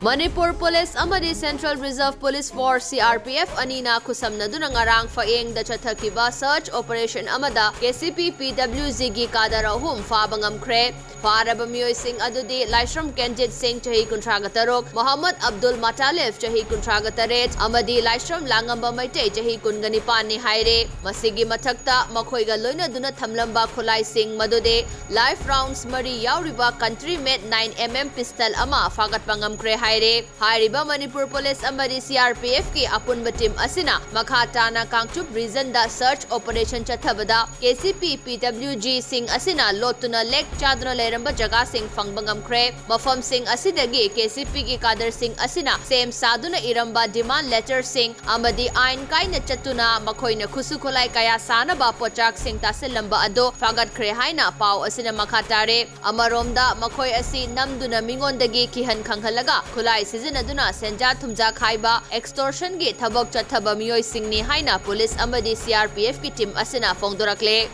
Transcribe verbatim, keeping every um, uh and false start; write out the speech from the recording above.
Manipur police ꯑꯃꯗꯤ Central Reserve Police Force, C R P F, ꯑꯅꯤꯅ ꯈꯨꯠꯁꯝꯅꯗꯨꯅ ꯉꯔꯥꯡ ꯐꯛꯌꯦꯡꯗ ꯆꯠꯊꯈꯤꯕ search operation ꯑꯃꯗ K C P P W G ꯒꯤ cadre ꯑꯍꯨꯝ ꯐꯥꯕ ꯉꯝꯈ꯭ꯔꯦ꯫ ꯐꯥꯔꯕ ꯃꯤꯑꯣꯏꯁꯤꯡ ꯑꯗꯨꯗꯤ ꯂꯥꯏꯁ꯭ꯔꯝ ꯀꯦꯟꯖꯤꯠ ꯁꯤꯡ, ꯆꯍꯤ ꯀꯨꯟꯊ꯭ꯔꯥꯒ ꯇꯔꯨꯛ, ꯃꯣꯍꯝꯃꯗ ꯑꯕꯗꯨꯜ ꯃꯇꯥꯂꯤꯕ, ꯆꯍꯤ ꯀꯨꯟꯊ꯭ꯔꯥꯒ ꯇꯔꯦꯠ, ꯑꯃꯗꯤ ꯂꯥꯏꯁ꯭ꯔꯝ ꯂꯥꯡꯉꯝꯕ ꯃꯩꯇꯩ, ꯆꯍꯤ ꯀꯨꯟꯒ ꯅꯤꯄꯥꯟꯅꯤ ꯍꯥꯏꯔꯦ꯫ ꯃꯁꯤꯒꯤ ꯃꯊꯛꯇ ꯃꯈꯣꯏꯒ ꯂꯣꯏꯅꯗꯨꯅ ꯊꯝꯂꯝꯕ ꯈꯨꯠꯂꯥꯏꯁꯤꯡ, ꯃꯗꯨꯗꯤ live rounds ꯃꯔꯤ ꯌꯥꯎꯔꯤꯕ country made nine M M pistol ꯑꯃ ꯐꯥꯒꯠꯄ ꯉꯝꯈ꯭ꯔꯦ ꯍꯥꯏꯔꯦ꯫ ꯍꯥꯏꯔꯤꯕ ꯃꯅꯤꯄꯨꯔ ꯄꯨꯂꯤꯁ ꯑꯃꯗꯤ C R P F ꯀꯤ ꯑꯄꯨꯟꯕ team ꯑꯁꯤꯅ ꯃꯈꯥ ꯇꯥꯅ ꯀꯥꯡꯆꯨꯞ regionꯗ search operation ꯆꯠꯊꯕꯗ K C P P W G ꯁꯤꯡ ꯑꯁꯤꯅ ꯂꯣꯠꯇꯨꯅ ꯂꯦꯛ ꯆꯥꯗꯨꯅ ꯂꯩꯔꯝꯕ ꯖꯒꯥꯁꯤꯡ ꯐꯪꯕ ꯉꯝꯈ꯭ꯔꯦ꯫ ꯃꯐꯝꯁꯤꯡ ꯑꯁꯤꯗꯒꯤ K C P ꯒꯤ cadreꯁꯤꯡ ꯑꯁꯤꯅ ꯁꯦꯝ ꯁꯥꯗꯨꯅ ꯏꯔꯝꯕ demand letterꯁꯤꯡ ꯑꯃꯗꯤ ꯑꯥꯏꯟ ꯀꯥꯏꯅ ꯆꯠꯇꯨꯅ ꯃꯈꯣꯏꯅ ꯈꯨꯠꯁꯨ ꯈꯨꯠꯂꯥꯏ ꯀꯌꯥ ꯁꯥꯅꯕ ꯄꯣꯠꯆꯥꯛꯁꯤꯡ ꯇꯥꯁꯤꯜꯂꯝꯕ ꯑꯗꯨ ꯐꯥꯒꯠꯈ꯭ꯔꯦ ꯍꯥꯏꯅ ꯄꯥꯎ ꯑꯁꯤꯅ ꯃꯈꯥ ꯇꯥꯔꯦ꯫ ꯑꯃꯔꯣꯝꯗ, ꯃꯈꯣꯏ ꯑꯁꯤ ꯅꯝꯗꯨꯅ ꯃꯤꯉꯣꯟꯗꯒꯤ ꯀꯤꯍꯟ ꯈꯪꯍꯜꯂꯒ ꯈꯨꯠꯂꯥꯏ ꯁꯤꯖꯤꯟꯅꯗꯨꯅ ꯁꯦꯟꯖꯥ ꯊꯨꯝꯖꯥ ꯈꯥꯏꯕ, extortionꯒꯤ ꯊꯕꯛ ꯆꯠꯊꯕ ꯃꯤꯑꯣꯏꯁꯤꯡꯅꯤ ꯍꯥꯏꯅ ꯄꯨꯂꯤꯁ ꯑꯃꯗꯤ C R P F ꯀꯤ team ꯑꯁꯤꯅ ꯐꯣꯡꯗꯣꯔꯛꯂꯦ꯫